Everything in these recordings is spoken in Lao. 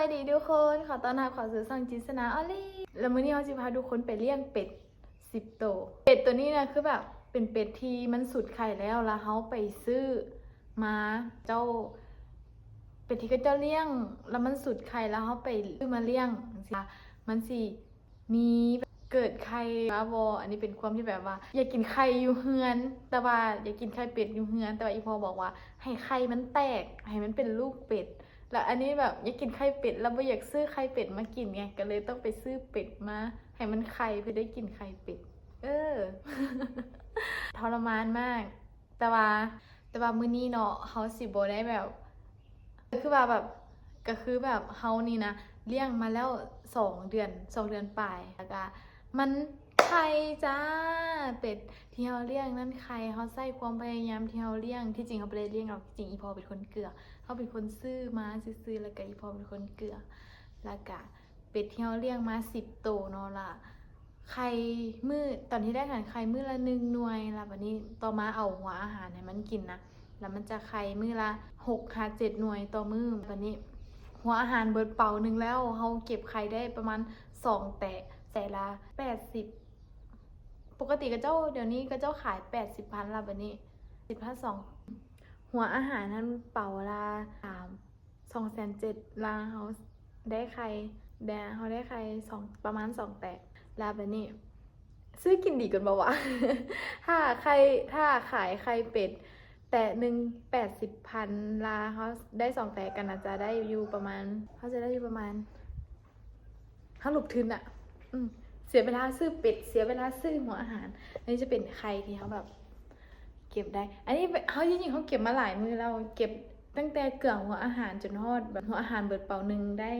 ສະບາຍດີທຸກຄົນ ຂໍຕ້ອນຮັບເຂົ້າສູ່ຊ່ອງຈິນສະໜາ ອໍລີ ແລະ ມື້ນີ້ເຮົາຊິພາທຸກຄົນໄປລ້ຽງເປັດສິບໂຕ. ເປັດໂຕນີ້ນະ ຄືແບບເປັນເປັດທີ່ມັນສຸດໄຂ່ແລ້ວ ແລ້ວເຮົາໄປຊື້ມາ ເຈົ້າ ເປັດທີ່ເຂົາເຈົ້າລ້ຽງ ແລ້ວມັນສຸດໄຂ່ ແລ້ວເຮົາໄປຊື້ມາລ້ຽງຈັ່ງຊີ້ ມັນຊິ ມີເກີດໄຂ່ມາບໍ່? ອັນນີ້ເປັນຄວາມທີ່ແບບວ່າ ຢາກກິນໄຂ່ຢູ່ເຮືອນ ແຕ່ວ່າຢາກກິນໄຂ່ເປັດຢູ່ເຮືອນ ແຕ່ວ່າອີ່ພໍ່ບອກວ່າ ໃຫ້ໄຂ່ມັນແຕກ ໃຫ້ມັນເປັນລູກເປັດ ແລ້ວອັນນີ້ແບບ ຢາກກິນໄຂ່ເປັດ ແລ້ວບໍ່ຢາກຊື້ໄຂ່ເປັດມາກິນໄງ ກໍເລີຍຕ້ອງໄປຊື້ເປັດມາໃຫ້ມັນໄຂ່ ເພື່ອໄດ້ກິນໄຂ່ເປັດ. ເອີ ທໍລະມານມາກ. ແຕ່ວ່າ ແຕ່ວ່າມື້ນີ້ເນາະ ເຮົາຊິບໍ່ໄດ້ແບບ ຄືວ່າແບບ ກໍຄືແບບເຮົານີ້ນະ ລ້ຽງມາແລ້ວສອງເດືອນ ສອງເດືອນປາຍ ແລ້ວກະມັນໄຂ່ຈ້າ ເປັດທີ່ເຮົາລ້ຽງນັ້ນໄຂ່. ເຮົາໃຊ້ຄວາມພະຍາຍາມທີ່ເຮົາລ້ຽງ ທີ່ຈິງເຮົາບໍ່ໄດ້ລ້ຽງດອກ ທີ່ຈິງອີ່ພໍ່ເປັນຄົນເກືອ ເຮົາເປັນຄົນຊື້ມາຊື່ໆ ແລ້ວກະອີ່ພໍ່ເປັນຄົນເກືອ ແລ້ວກະ ເປັດທີ່ເຮົາລ້ຽງມາສິບໂຕເນາະ ລະໄຂ່ມື້ ຕອນທີແລກຫັ້ນໄຂ່ມື້ລະໜຶ່ງໜ່ວຍ ລະບາດນີ້ຕໍ່ມາເອົາຫົວອາຫານໃຫ້ມັນກິນນະ ລະມັນຈະໄຂ່ມື້ລະຫົກຫາເຈັດໜ່ວຍຕໍ່ມື້. ບາດນີ້ຫົວອາຫານເບິດເປົາໜຶ່ງແລ້ວ ເຮົາເກັບໄຂ່ໄດ້ປະມານສອງແຕະ ແຕະລະແປດສິບ ປົກກະຕິເຂົາເຈົ້າ ດຽວນີ້ເຂົາເຈົ້າຂາຍແປດສິບພັນ ລະບາດນີ້ສິບພັນສອງ ຫົວອາຫານຫັ້ນເປົາລະສາມ ສອງແສນເຈັດ ລະເຮົາໄດ້ໄຂ່ ແດ່ ເຮົາໄດ້ໄຂ່ສອງ ປະມານສອງແຕະ ລະບາດນີ້ຊື້ກິນດີກ່ອນບໍ່ວະ? ຖ້າໄຂ່ ຖ້າຂາຍໄຂ່ເປັດແຕະໜຶ່ງແປດສິບພັນ ລະເຮົາໄດ້ສອງແຕະ ກໍໜ້າຈະໄດ້ຢູ່ປະມານ ເຮົາຈະໄດ້ຢູ່ປະມານ ເຮົາລົງທຶນອະ ອືມ ເສຍເວລາຊື້ເປັດ ເສຍເວລາຊື້ຫົວອາຫານ. ອັນນີ້ຈະເປັນໄຂ່ທີ່ເຮົາແບບເກັບໄດ້ ອັນນີ້ເຮົາ ຈິງໆ ເຮົາເກັບມາຫຼາຍມື້ແລ້ວ ເກັບຕັ້ງແຕ່ເກືອງຫົວອາຫານຈົນຮອດແບບຫົວອາຫານເບິດເປົາໜຶ່ງໄດ້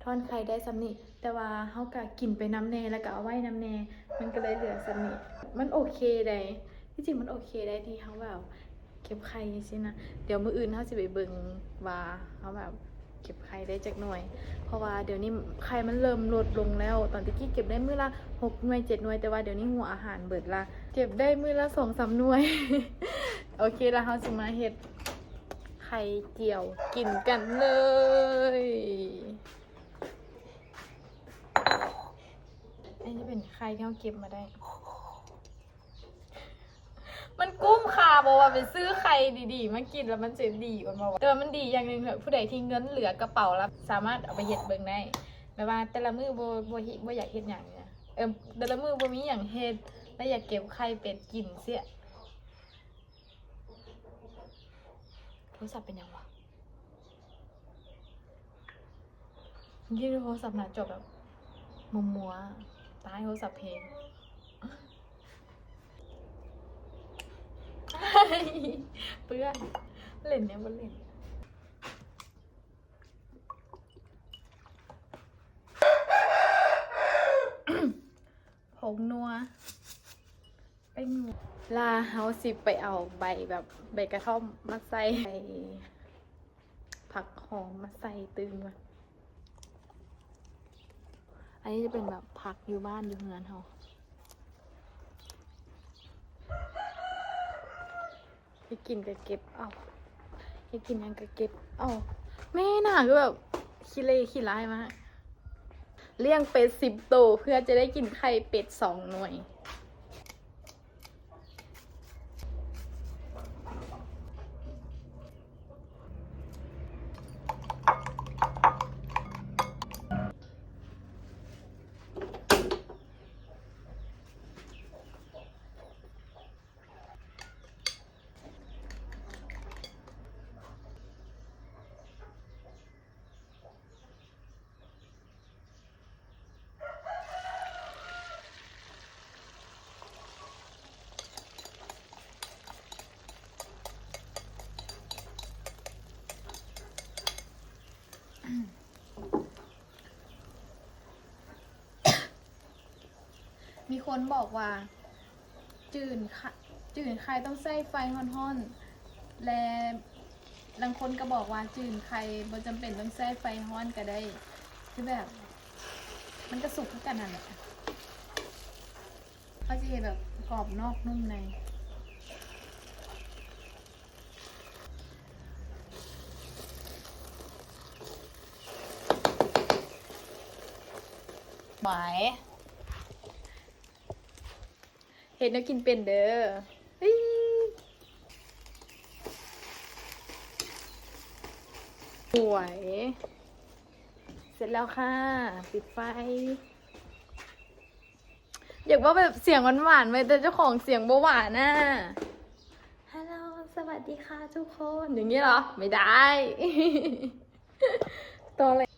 ທ້ອນໄຂ່ໄດ້ສ່ຳນີ້ ແຕ່ວ່າເຮົາກະກິນໄປນຳແດ່ ແລ້ວກະເອົາໄວ້ນຳແດ່ ມັນກະເລີຍເຫຼືອສ່ຳນີ້. ມັນໂອເຄໃດ໋ ທີ່ຈິງມັນໂອເຄໃດ໋ ທີ່ເຮົາແບບ ເກັບໄຂ່ຊີ້ນະ. ດຽວມື້ອື່ນເຮົາຊິໄປເບິ່ງວ່າເຮົາແບບເກັບໄຂ່ໄດ້ຈັກໜ່ວຍ ເພາະວ່າດຽວນີ້ໄຂ່ມັນເລີ່ມລົດລົງແລ້ວ. ຕອນແຕ່ກີ້ເກັບໄດ້ມື້ລະຫົກໜ່ວຍເຈັດໜ່ວຍ ແຕ່ວ່າດຽວນີ້ຫົວອາຫານເບິດລະ ເກັບໄດ້ມື້ລະສອງສາມໜ່ວຍ. ໂອເຄ ລະເຮົາຊິມາເຮັດໄຂ່ຈຽວກິນກັນເລີຍ. ອັນນີ້ເປັນໄຂ່ທີ່ເຮົາເກັບມາໄດ້. ມັນກຸ້ມຄ່າບໍ່ວ່າໄປຊື້ໄຂ່ດີໆມາກິນແລ້ວມັນຈະດີກ່ອນບໍ່ວະ? ແຕ່ວ່າມັນດີຢ່າງໜຶ່ງ ຜູ້ໃດທີ່ເງິນເຫຼືອກະເປົາລະສາມາດເອົາໄປເຮັດເບິ່ງໄດ້ ແບບວ່າແຕ່ລະມື້ບໍ່ ບໍ່ເຮັດ ບໍ່ຢາກເຮັດຫຍັງນະ ເອີ ແຕ່ລະມື້ບໍ່ມີຫຍັງເຮັດ ແລ້ວຢາກເກັບໄຂ່ເປັດກິນເຊຍ. ໂທລະສັບເປັນຫຍັງວະ? ຢືນໂທລະສັບໜ້າຈໍແບບມົວໆ ຕາຍ ໂທລະສັບເພງ ເປື້ອນ ເຫຼັ້ນແດ່ບໍ່ເຫຼັ້ນ ຜົງນົວ. ໄປຢູ່ ລະເຮົາຊິໄປເອົາໃບແບບໃບກະທ່ອມມາໃສ່ ໃສ່ຜັກຫອມມາໃສ່ຕື່ມກ່ອນ. ອັນນີ້ຈະເປັນແບບຜັກຢູ່ບ້ານຢູ່ເຮືອນເຮົາ. ຢາກກິນກະເກັບເອົາ ຢາກກິນຫຍັງກະເກັບເອົາ. ແມ່ນາ ຄືແບບຂີ້ເລຂີ້ຮ້າຍມາກ. ລ້ຽງເປັດສິບໂຕ ເພື່ອຈະໄດ້ກິນໄຂ່ເປັດສອງໜ່ວຍ. ມີຄົນບອກວ່າ ຈືນ ຈືນໄຂ່ຕ້ອງໃຊ້ໄຟຮ້ອນໆ ແລະ ລາງຄົນກໍບອກວ່າ ຈືນໄຂ່ບໍ່ຈຳເປັນຕ້ອງໃຊ້ໄຟຮ້ອນກໍໄດ້ ຄືແບບ ມັນກໍສຸກຄືກັນຫັ້ນແຫຼະ. ເຮົາຊິເຮັດແບບກອບນອກນຸ່ມໃນ. ຫວາຍ ເຮັດແນວກິນເປັນເດີ. ສວຍ ເສັດແລ້ວຄ່ະ ປິດໄຟ. ຢາກເວົ້າແບບສຽງຫວານໆ ໄວ້ແຕ່ເຈົ້າຂອງສຽງບໍ່ຫວານນະ. ຮັລໂຫຼ ສະຫວັດດີຄ່ະທຸກຄົນ ຢ່າງນີ້ເຫລອ? ໄມ່ໄດ້ ຕໍ່ເລີຍ.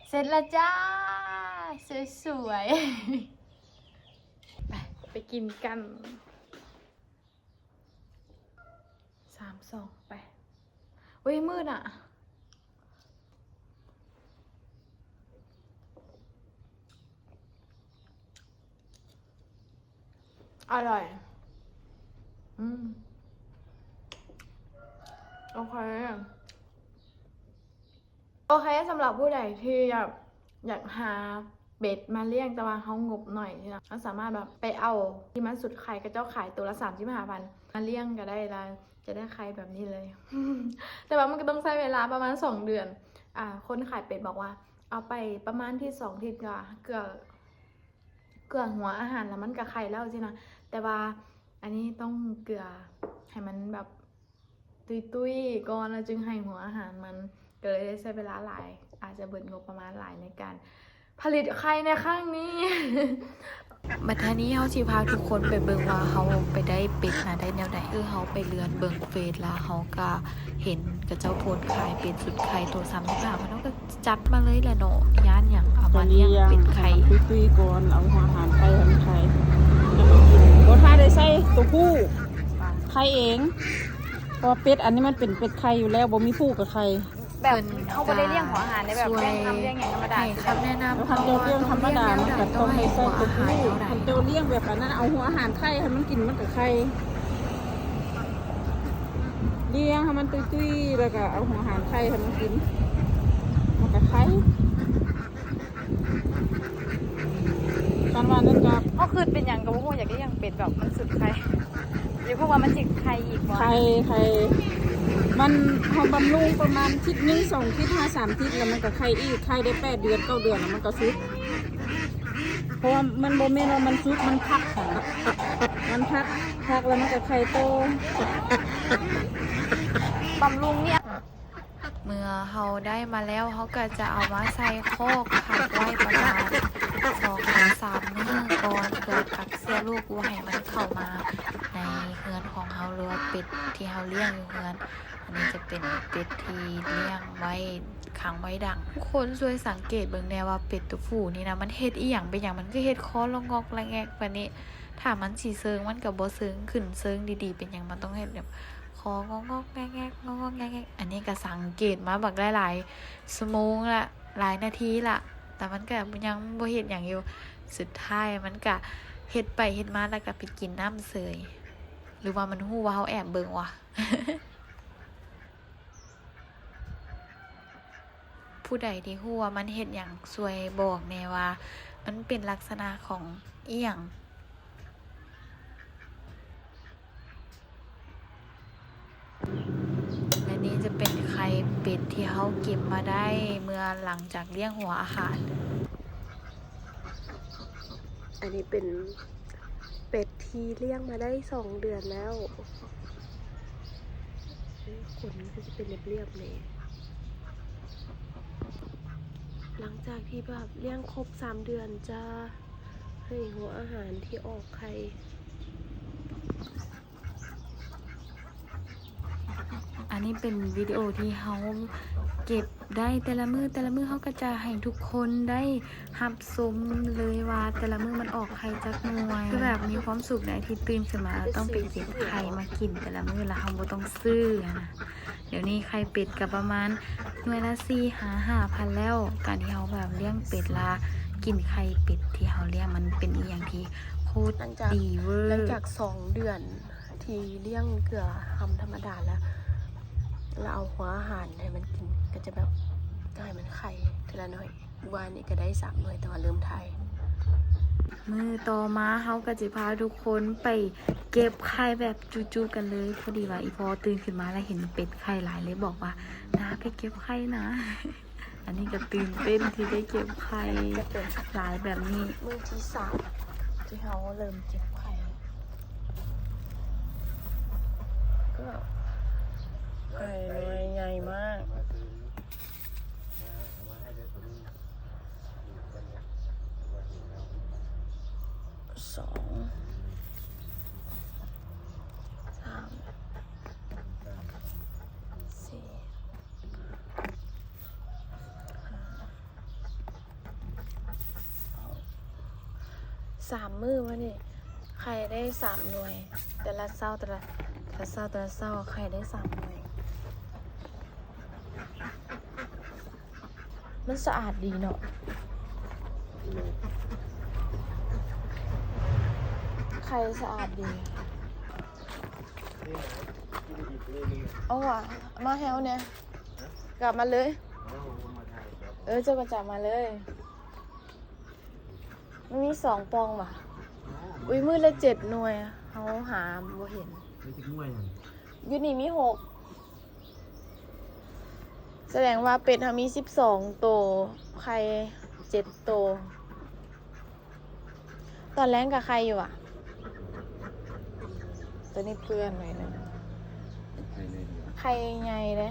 ເສັດແລ້ວຈ້າ ສວຍໆ ໄປ ໄປກິນກັນ. ສາມ ສອງ ໄປ. ເວີຍ ມືດອະ. ອະລ່ອຍ. ອືມ ໂອເຄ ໂອເຄ. ສຳລັບຜູ້ໃດທີ່ຢາກ ຢາກຫາເປັດມາລ້ຽງ ແຕ່ວ່າເຮົາງົບໜ້ອຍ ເຮົາສາມາດແບບໄປເອົາທີ່ມັນສຸດໄຂ່ ເຂົາເຈົ້າຂາຍໂຕລະສາມສິບຫ້າພັນ ມາລ້ຽງກໍໄດ້ ລະຈະໄດ້ໄຂ່ແບບນີ້ເລີຍ. ແຕ່ວ່າມັນກໍຕ້ອງໃຊ້ເວລາປະມານສອງເດືອນ. ອາ ຄົນຂາຍເປັດບອກວ່າ ເອົາໄປປະມານທິດສອງທິດ ກໍເກືອ ເກືອຫົວອາຫານ ແລ້ວມັນກໍໄຂ່ແລ້ວຊີ້ນະ. ແຕ່ວ່າອັນນີ້ຕ້ອງເກືອໃຫ້ມັນແບບ ຕຸ້ຍໆ ກ່ອນ ແລ້ວຈຶ່ງໃຫ້ຫົວອາຫານມັນ ກໍເລີຍໄດ້ໃຊ້ເວລາຫຼາຍ ອາດຈະເບີດງົບປະມານຫຼາຍໃນການຜະລິດໄຂ່ໃນຄັ້ງນີ້. ບັດທານີ້ເຮົາຊິພາທຸກຄົນໄປເບິ່ງວ່າເຮົາໄປໄດ້ເປັດມາໄດ້ແນວໃດ. ຄືເຮົາໄປເລື່ອນເບິ່ງເຟສ ແລ້ວເຮົາກໍເຫັນເຂົາເຈົ້າໂພສຂາຍເປັດສຸດໄຂ່ໂຕສາມສິບຫ້າພັນ ເຮົາກໍຈັດມາເລີຍແຫຼະເນາະ ຢ້ານຫຍັງ ເອົາມາລ້ຽງເປັດໄຂ່. ຕຸ້ຍໆ ກ່ອນ ເອົາຫົວອາຫານໄຂ່ໃຫ້ມັນໄຂ່ ບໍ່ຖ້າໄດ້ໃສ່ໂຕຜູ້ ໄຂ່ເອງ ເພາະວ່າເປັດອັນນີ້ມັນເປັນເປັດໄຂ່ຢູ່ແລ້ວ ບໍ່ມີຜູ້ກໍໄຂ່. ແບບເຮົາບໍ່ໄດ້ລ້ຽງຫົວອາຫານເດ້ ແບບລ້ຽງທຳ ລ້ຽງຫຍັງທຳມະດາ ໃຫ້ຄຳແນະນຳ ຄັນເຈົ້າລ້ຽງທຳມະດາ ມັນກໍຕ້ອງໄດ້ໃສ່ຕົວຜູ້. ຄັນເຈົ້າລ້ຽງແບບອັນນັ້ນ ເອົາຫົວອາຫານໄຂ່ໃຫ້ມັນກິນ ມັນກໍໄຂ່. ລ້ຽງໃຫ້ມັນຕຸ້ຍໆ ແລ້ວກໍເອົາຫົວອາຫານໄຂ່ໃຫ້ມັນກິນ ມັນກໍໄຂ່. ຄັນວ່ານັ້ນກໍ ເຮົາຄິດເປັນຫຍັງກໍບໍ່ຮູ້ ຢາກລ້ຽງເປັດແບບມັນສຸດໄຂ່ ຫຼືເພາະວ່າມັນຊິໄຂ່ອີກບໍ່? ໄຂ່ ໄຂ່ ມັນ ເຮົາບຳລຸງປະມານທິດໜຶ່ງ ສອງທິດ ຫາສາມທິດ ແລ້ວມັນກໍໄຂ່ອີກ ໄຂ່ໄດ້ແປດເດືອນ ເກົ້າເດືອນ ແລ້ວມັນກໍສຸດ. ເພາະວ່າມັນບໍ່ແມ່ນວ່າມັນສຸດ ມັນພັກຫັ້ນນະ ມັນພັກ ພັກແລ້ວມັນກໍໄຂ່ໂຕ. ບຳລຸງນີ້ ເມື່ອເຮົາໄດ້ມາແລ້ວ ເຮົາກໍຈະເອົາມາໃສ່ຄອກ ພັກໄວ້ປະມານສອງຫາສາມມື້ກ່ອນ ເພື່ອກັກເຊື້ອໂລກບໍ່ໃຫ້ມັນເຂົ້າມາໃນເຮືອນຂອງເຮົາ ຫຼືວ່າເປັດທີ່ເຮົາລ້ຽງຢູ່ເຮືອນ. ອັນນີ້ຈະເປັນເປັດທີ່ລ້ຽງໄວ້ ຂັງໄວ້ດັງ. ທຸກຄົນຊ່ວຍສັງເກດເບິ່ງແດ່ວ່າເປັດຕົວຜູ້ນີ້ນະ ມັນເຮັດອີ່ຫຍັງ ເປັນຫຍັງມັນຄືເຮັດຄໍລະງອກລະແງກປານນີ້. ຖ້າມັນຊິເຊີງ ມັນກໍບໍ່ເຊີງຂຶ້ນເຊີງດີໆ ເປັນຫຍັງມັນຕ້ອງເຮັດແບບຄໍງອກໆແງກໆ ງອກໆແງກໆ. ອັນນີ້ກໍສັງເກດມາບັກຫຼາຍໆຊົ່ວໂມງລະ ຫຼາຍນາທີລະ ແຕ່ມັນກໍຍັງບໍ່ເຮັດຫຍັງຢູ່. ສຸດທ້າຍມັນກໍເຮັດໄປເຮັດມາ ແລ້ວກໍໄປກິນນ້ຳເສີຍ ຫຼືວ່າມັນຮູ້ວ່າເຮົາແອບເບິ່ງວະ? ຜູ້ໃດທີ່ຮູ້ວ່າມັນເຮັດຫຍັງ ຊ່ວຍບອກແດ່ວ່າມັນເປັນລັກສະນະຂອງອີ່ຫຍັງ. ແລະນີ້ຈະເປັນໄຂ່ເປັດທີ່ເຮົາເກັບມາໄດ້ເມື່ອຫຼັງຈາກລ້ຽງຫົວອາຫານ. ອັນນີ້ເປັນເປັດທີ່ລ້ຽງມາໄດ້ສອງເດືອນແລ້ວ. ຂົນມັນກໍຈະເປັນລຽບໆແດ່. ຫຼັງຈາກທີ່ແບບລ້ຽງຄົບສາມເດືອນ ຈະໃຫ້ຫົວອາຫານທີ່ອອກໄຂ່. ອັນນີ້ເປັນວິດີໂອທີ່ເຮົາເກັບໄດ້ແຕ່ລະມື້ ແຕ່ລະມື້ເຮົາກໍຈະໃຫ້ທຸກຄົນໄດ້ຮັບຊົມເລີຍວ່າແຕ່ລະມື້ມັນອອກໄຂ່ຈັກໜ່ວຍ. ຄືແບບມີຄວາມສຸກໃດທີ່ຕື່ນຂຶ້ນມາແລ້ວຕ້ອງໄປເກັບໄຂ່ມາກິນແຕ່ລະມື້ ແລ້ວເຮົາບໍ່ຕ້ອງຊື້ຫັ້ນນະ. ດຽວນີ້ໄຂ່ເປັດກໍປະມານໜ່ວຍລະສີ່ຫາຫ້າພັນແລ້ວ. ການທີ່ເຮົາແບບລ້ຽງເປັດ ແລ້ວກິນໄຂ່ເປັດທີ່ເຮົາລ້ຽງ ມັນເປັນອີ່ຫຍັງທີ່ໂຄດດີເວີ. ຫຼັງຈາກສອງເດືອນ ທີ່ລ້ຽງເກືອທຳທຳມະດາແລ້ວ ແລ້ວເອົາຫົວອາຫານໃຫ້ມັນກິນ ກໍຈະແບບໃຫ້ມັນໄຂ່ເທື່ອລະໜ້ອຍ. ວານນີ້ກໍໄດ້ສາມໜ່ວຍ ແຕ່ວ່າລືມຖ່າຍ. ມື້ຕໍ່ມາເຮົາກໍຈະພາທຸກຄົນໄປເກັບໄຂ່ແບບຈຸໆກັນເລີຍ. ພໍດີວ່າອີ່ພໍ່ຕື່ນຂຶ້ນມາແລ້ວເຫັນເປັດໄຂ່ຫຼາຍ ເລີຍບອກວ່າ ນາໄປເກັບໄຂ່ນາ. ອັນນີ້ກໍຕື່ນເຕັ້ນທີ່ໄດ້ເກັບໄຂ່ຫຼາຍແບບນີ້. ມື້ທີສາມທີ່ເຮົາເລີ່ມເກັບໄຂ່ ກໍໄຂ່ໜ່ວຍໃຫຍ່ມາກ. ສອງ ສາມ ສີ່ ຫ້າ ສາມມື້ມານີ້ ໄຂ່ໄດ້ສາມໜ່ວຍ. ແຕ່ລະເຊົ້າ ແຕ່ລະ ແຕ່ລະເຊົ້າ ແຕ່ລະເຊົ້າ ໄຂ່ໄດ້ສາມໜ່ວຍ. ມັນສະອາດດີເນາະ ໄຂ່ສະອາດດີ. ເອົາຫວາ ມາແຮວແດ່ ກັບມາເລີຍ. ເອີ ເຈົ້າກໍຈັບມາເລີຍ. ມັນມີສອງປ່ອງຫວາ? ອຸ້ຍ ມື້ລະເຈັດໜ່ວຍ ເຮົາຫາບໍ່ເຫັນ. ໄດ້ຈັກໜ່ວຍຫັ້ນ? ຢູ່ນີ້ມີຫົກ. ສະແດງວ່າເປັດເຮົາມີສິບສອງໂຕ ໄຂ່ເຈັດໂຕ. ຕອນແລງກໍໄຂ່ຢູ່ຫວາ? ໂຕນີ້ເປື້ອນໜ້ອຍໜຶ່ງ. ໄຂ່ໃຫຍ່ເດ້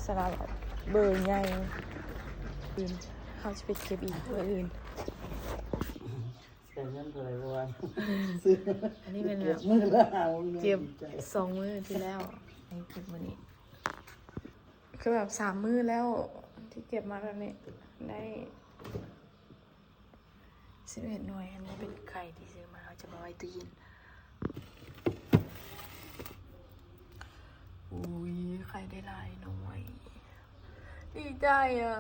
ສຳລັບເບີໃຫຍ່. ອື່ນ ເຮົາຈະໄປເກັບອີກມື້ອື່ນ. ແຕ່ເງິນເທົ່າໃດບໍ່ວ່າ ຊື້ ອັນນີ້ແມ່ນແບບ ເກັບມື້ລະຫ້າ ເກັບ ດີໃຈ ສອງມື້ທີ່ແລ້ວ ໄດ້ເກັບມື້ນີ້ ຄືແບບສາມມື້ແລ້ວທີ່ເກັບມາແບບນີ້ ໄດ້ສິບເອັດໜ່ວຍ. ອັນນີ້ເປັນໄຂ່ທີ່ຊື້ມາ ເຮົາຈະມາໄວ້ຕູ້ເຢັນ. ອຸ້ຍ ໄຂ່ໄດ້ຫຼາຍໜ່ວຍ. ດີໃຈອະ.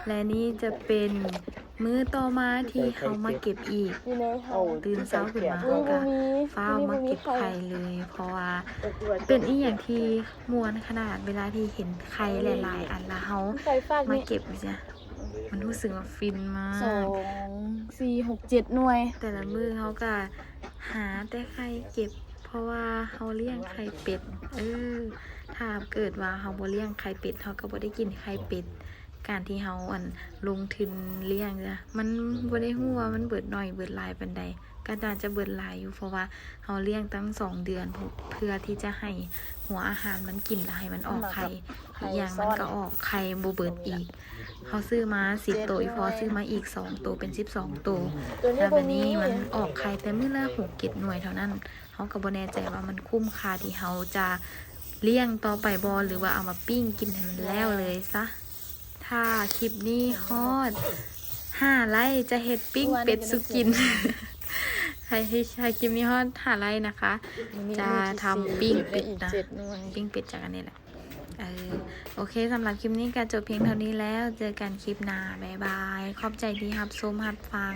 ແລະນີ້ຈະເປັນມື້ຕໍ່ມາທີ່ເຮົາມາເກັບອີກ. ຕື່ນເຊົ້າຂຶ້ນມາເຮົາກະຟ້າວມາເກັບໄຂ່ເລີຍ ເພາະວ່າເປັນອີ່ຫຍັງທີ່ມ່ວນຂະໜາດ ເວລາທີ່ເຫັນໄຂ່ຫຼາຍໆອັນ ລະເຮົາມາເກັບຈັ່ງຊີ້ ມັນຮູ້ສຶກວ່າຟິນມາກ. ສອງ ສີ່ ຫົກ ເຈັດໜ່ວຍ. ແຕ່ລະມື້ເຮົາກະຫາແຕ່ໄຂ່ເກັບ ເພາະວ່າເຮົາລ້ຽງໄຂ່ເປັດ. ເອີ ຖ້າເກີດວ່າເຮົາບໍ່ລ້ຽງໄຂ່ເປັດ ເຮົາກໍບໍ່ໄດ້ກິນໄຂ່ເປັດ. ການທີ່ເຮົາ ອັນ ລົງທຶນລ້ຽງ ມັນບໍ່ໄດ້ຮູ້ວ່າມັນເບີດໜ້ອຍເບີດຫຼາຍປານໃດ. ກໍໜ້າຈະເບີດຫຼາຍຢູ່ ເພາະວ່າເຮົາລ້ຽງຕັ້ງສອງເດືອນ ເພື່ອທີ່ຈະໃຫ້ຫົວອາຫານມັນກິນ ແລ້ວໃຫ້ມັນອອກໄຂ່. ອີກຢ່າງມັນກໍອອກໄຂ່ບໍ່ເບີດອີກ. ເຮົາຊື້ມາສິບໂຕ ອີ່ພໍ່ຊື້ມາອີກສອງໂຕ ເປັນສິບສອງໂຕ. ແລ້ວບາດນີ້ມັນອອກໄຂ່ແຕ່ມື້ລະຫົກເຈັດໜ່ວຍເທົ່ານັ້ນ. ເຮົາກໍບໍ່ແນ່ໃຈວ່າມັນຄຸ້ມຄ່າທີ່ເຮົາຈະລ້ຽງຕໍ່ໄປບໍ່ ຫຼືວ່າເອົາມາປີ້ງກິນໃຫ້ມັນແລ້ວເລີຍຊະ. ຖ້າຄລິບນີ້ຮອດຫ້າໄລ້ ຈະເຮັດປີ້ງເປັດສູ່ກິນ. ໃຫ້ ໃຫ້ ໃຫ້ຄລິບນີ້ຮອດຫ້າໄລ້ນະຄະ ຈະທຳປີ້ງເປັດນະ. ປີ້ງເປັດຈາກອັນນີ້ແຫຼະ. ເອີ ໂອເຄ ສຳລັບຄລິບນີ້ກໍຈົບພຽງເທົ່ານີ້ແລ້ວ. ເຈີກັນຄລິບໜ້າ. ບາຍບາຍ. ຂອບໃຈທີ່ຮັບຊົມຮັບຟັງ.